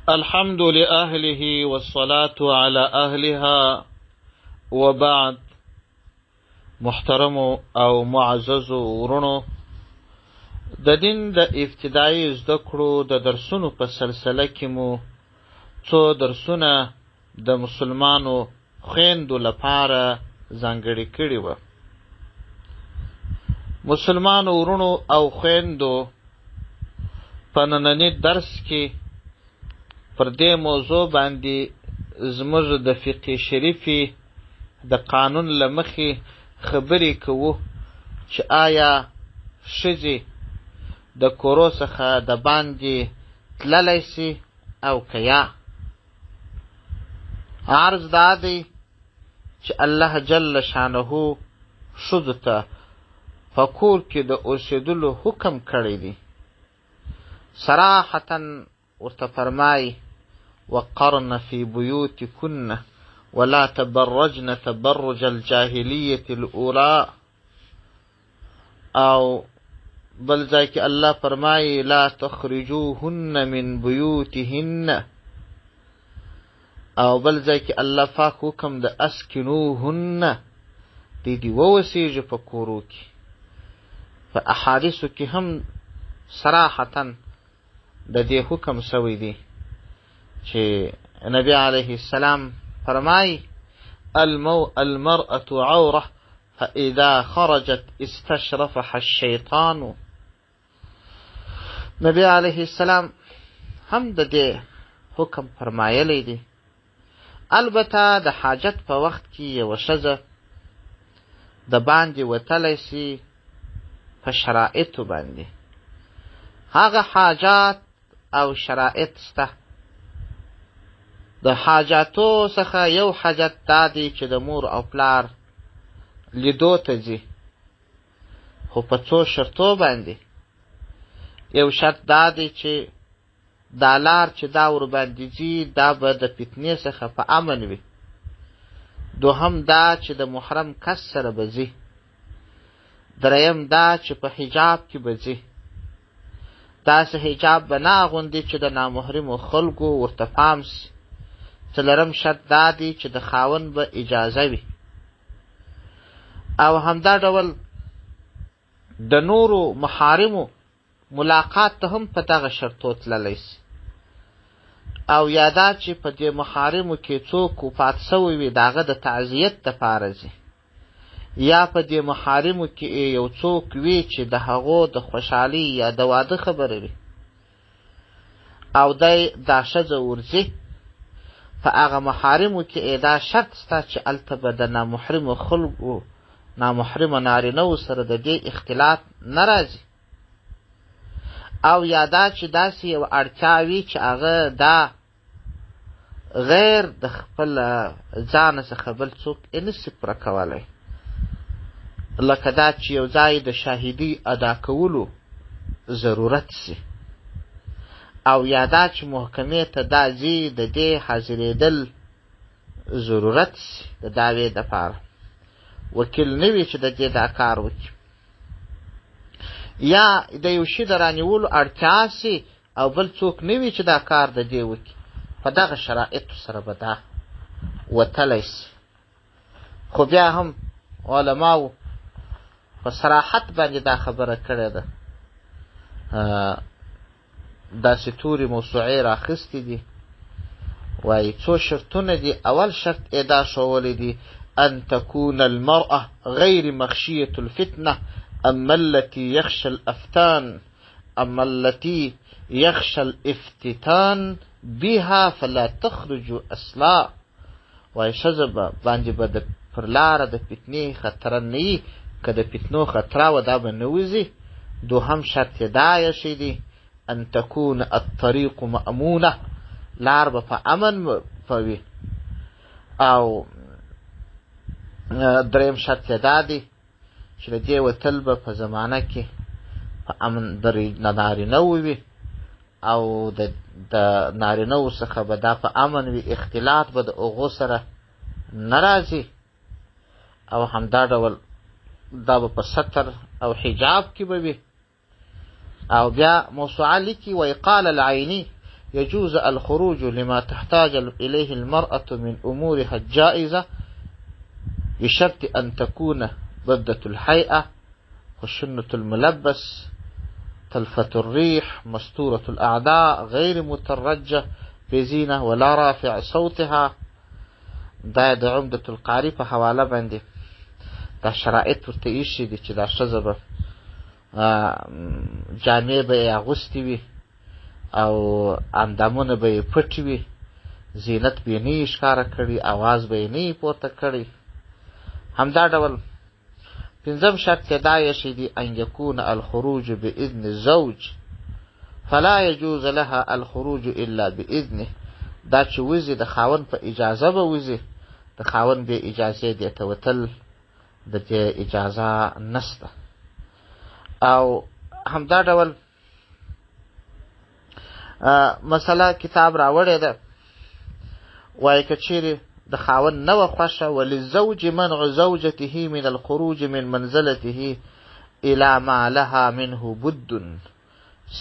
الحمد لأهله والصلاة على أهلها وبعد. محترمو او معززو ورونو، د دین د ابتدایي زده کړو د درسونو په سلسله کې مو څو درسونه د مسلمانو خویندو لپاره ځانګړي کړي وه. مسلمانو وروڼو او خویندو، په ننني درس کې پر دې موضوع باندې زموږ د فقې شریفې د قانون له مخې خبرې کوو چې آیا ښځې د کورو څخه د باندې تللی سي او که یا. عرض دا دی چې الله جل شانه ښځو ته په کور کې د اوسېدلو حکم کړی دی. صراحتا ورته فرمایي: وقرن فی بیوتکن ولا تبرجن تبرج الجاهلیة الاولی. او بل ځای کې الله فرمایي: لا تخرجوهن من بیوتهن. او بل ځای کې الله پاک حکم د اسکنوهن، دوی دې ووسیږي په کورو کې. په احادیثو کې هم صراحتا د دې حکم سوی دی چې نبی علیه السلام فرمایي: المرأة عورة فإذا خرجت استشرفها الشیطان. نبی علیه السلام هم د دې حکم فرمایلی دی. البته د حاجت په وخت کې یوه ښځه د باندې وتلی سي په شرایطو باندې. هغه حاجات او شرایط سته. د حاجاتو څخه یو حاجت دا دی چې د مور او پلار لیدو ته ځي، خو په څو شرطو باندې. یو شرط دا دی چې دا لار چې دا ورباندې ځي دا به د فتنې څخه په امن وي. دوهم دا چې د محرم کس سره به ځي. دریم دا چې په حجاب کې به ځي، داسې حجاب به نه اغوندي چې د نامحرمو خلکو ورته پام سي. څلورم شرط دا دی چې د خاوند به اجازه وي. او همدا ډول د نورو محارمو ملاقات ته هم په دغه شرطو تللی سي. او یا دا چې په دې محارمو کې څوک وفات سوی وي، د هغه د تعزیت دپاره ځي، یا په دې محارمو کې یې یو څوک وي چې د هغو د خوشحالۍ یا د واده خبره وي او دی دا ښځه ورځي، په هغه محارمو کې یې دا شرط سته چې هلته به د نامحرمو خلکو، نامحرمو نارینهوو سره د دې اختلاط نه راځي. او یا دا چې داسې یوه اړتیا وي چې هغه دا غیر د خپل ځانه څخه بل څوک یې نسي پوره کولی، لکه دا چې یو ځای د شاهدي ادا کولو ضرورت سي، او یا دا چې محکمې ته دا ځي د دې حاضرېدل ضرورت سي، د دعوې دپاره وکیل نه وي چې د دې دا کار وکړي، یا د یو شي د رانیولو اړتیا سي او بل څوک نه وي چې دا کار د دې وکړي، په دغه شرایطو سره به دا وتلی سي. خو بیا هم علماو په صراحت باندې دا خبره کړې ده، داسې تورې موسوعې راخیستې دي، وایي څو شرطونه دي. اول شرط یې دا ښوولی دی: ان تكون المرأة غير مخشية الفتنة، اما التي يخشى الافتان اما التي يخشى الافتتان بها فلا تخرج اصلا. وایي ښځه به باندې به د پر لاره د فتنې خطره نه وي، که د فتنو خطره وه دا به نه وځي. دوهم شرط یې دا ایښی دی: ان تكون الطريق مأمونه، لار به په امن په وي. او دریم شرط یې دا دی چې د دې وتل به په زمانه کې په امن د نارینه وي، او د نارینه څخه به دا په امن وي، اختلاط به د هغو سره نه راځي. او همدا ډول دا به په ستر او حجاب کې به وي. او بیا موسوعه لیکي: وایي قال العیني يجوز الخروج لما تحتاج إليه المرأة من أمورها الجائزة بشرط أن تكون ضدة الحيئة خشنة الملبس تلفة الريح مستورة الأعداء غير مترجة بزينة ولا رافع صوتها. دا د عمدة القاري په حواله باندې دا شرایط ورته ایښي دي چې دا ښځه به جامې به یې اغوستې وي او اندامونه به یې پټ وي، زینت به یې نه وي ښکاره کړی، اواز به یې نه وي پورته کړی. همدا ډول پنځم شرط یې دا ایښی دی ان یکون الخروج باذن الزوج فلا يجوز لها الخروج الا باذنه. دا چې وځي د خاوند په اجازه به وځي، د خاوند بې اجازې دې ته وتل د دې اجازه نشته. او همدا ډول مسله کتاب راوړې ده، وایي که چیرې د خاوند نه وه خوښه، وللزوج منع زوجته من الخروج من منزلته إلى ما لها منه بد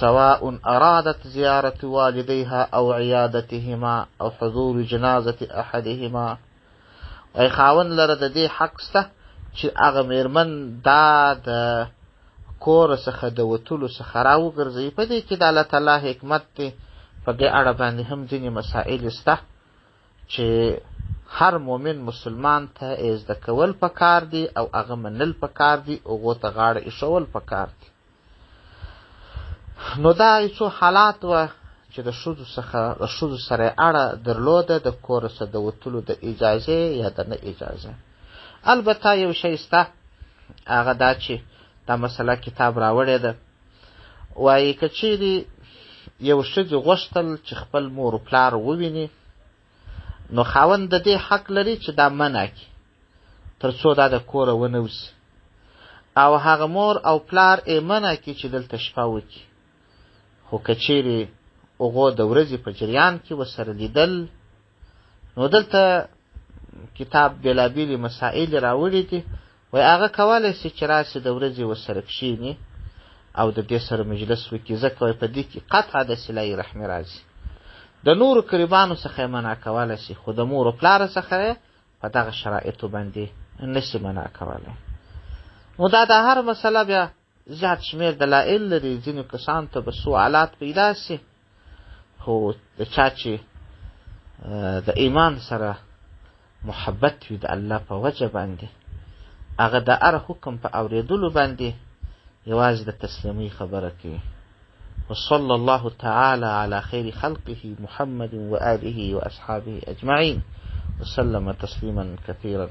سواء أرادت زيارة والديها أو عيادتهما أو حضور جنازة أحدهما. وایي خاوند لره د دې حق شته چې هغه میرمن دا د کور څخه د وتلو څخه راوګرځوي. په دې کې د الله تعالی حکمت دی. په دې اړه باندې هم ځینې مسائل شته چې هر مؤمن مسلمان ته یې زده کول پکار دي او هغه منل پکار دي، هغو ته غاړه ایښول پکار دي. نو دا یو څو حالات وه چې د ښځو څخه د ښځو سره یې اړه درلوده د کور څخه د وتلو د اجازې یا د نه اجازې. البته یو شی شته، هغه دا چې دا مسله کتاب راوړې ده، وایي که چیرې یو ښځې غوښتل چې خپل مور و پلار وویني، نو خاوند د دې حق لري چې دا منع کړي تر څو دا د کوره ونه وځي، او هغه مور او پلار یې منع کړي چې دلته شپه وکړي. خو که چیرې هغو د ورځې په جریان کې ورسره لیدل، نو دلته کتاب بېلابېلې مسائل راوړي دي. وایي هغه کولی سي چې راسي د ورځې ورسره کښېني او د دې سره مجلس وکړي، ځکه وایي په دې کې قطعه د صله رحمي راځي. د نورو قریبانو څخه یې منع کولی سي، خو د مور و پلار څخه یې په دغه شرایطو باندې نسي منع کولی. نو دا د هر مسله بیا زیات شمېر دلایل لري. ځینو کسانو ته به سوالات پیدا سي، خو د چا چې د ایمان سره محبت وي د الله په وجه باندې، هغه د هر حکم په اورېدلو باندې یوازې د تسلیمۍ خبره کوي. وصلى الله تعالى على خير خلقه محمد وآله وأصحابه أجمعين وسلم تسليما كثيرا.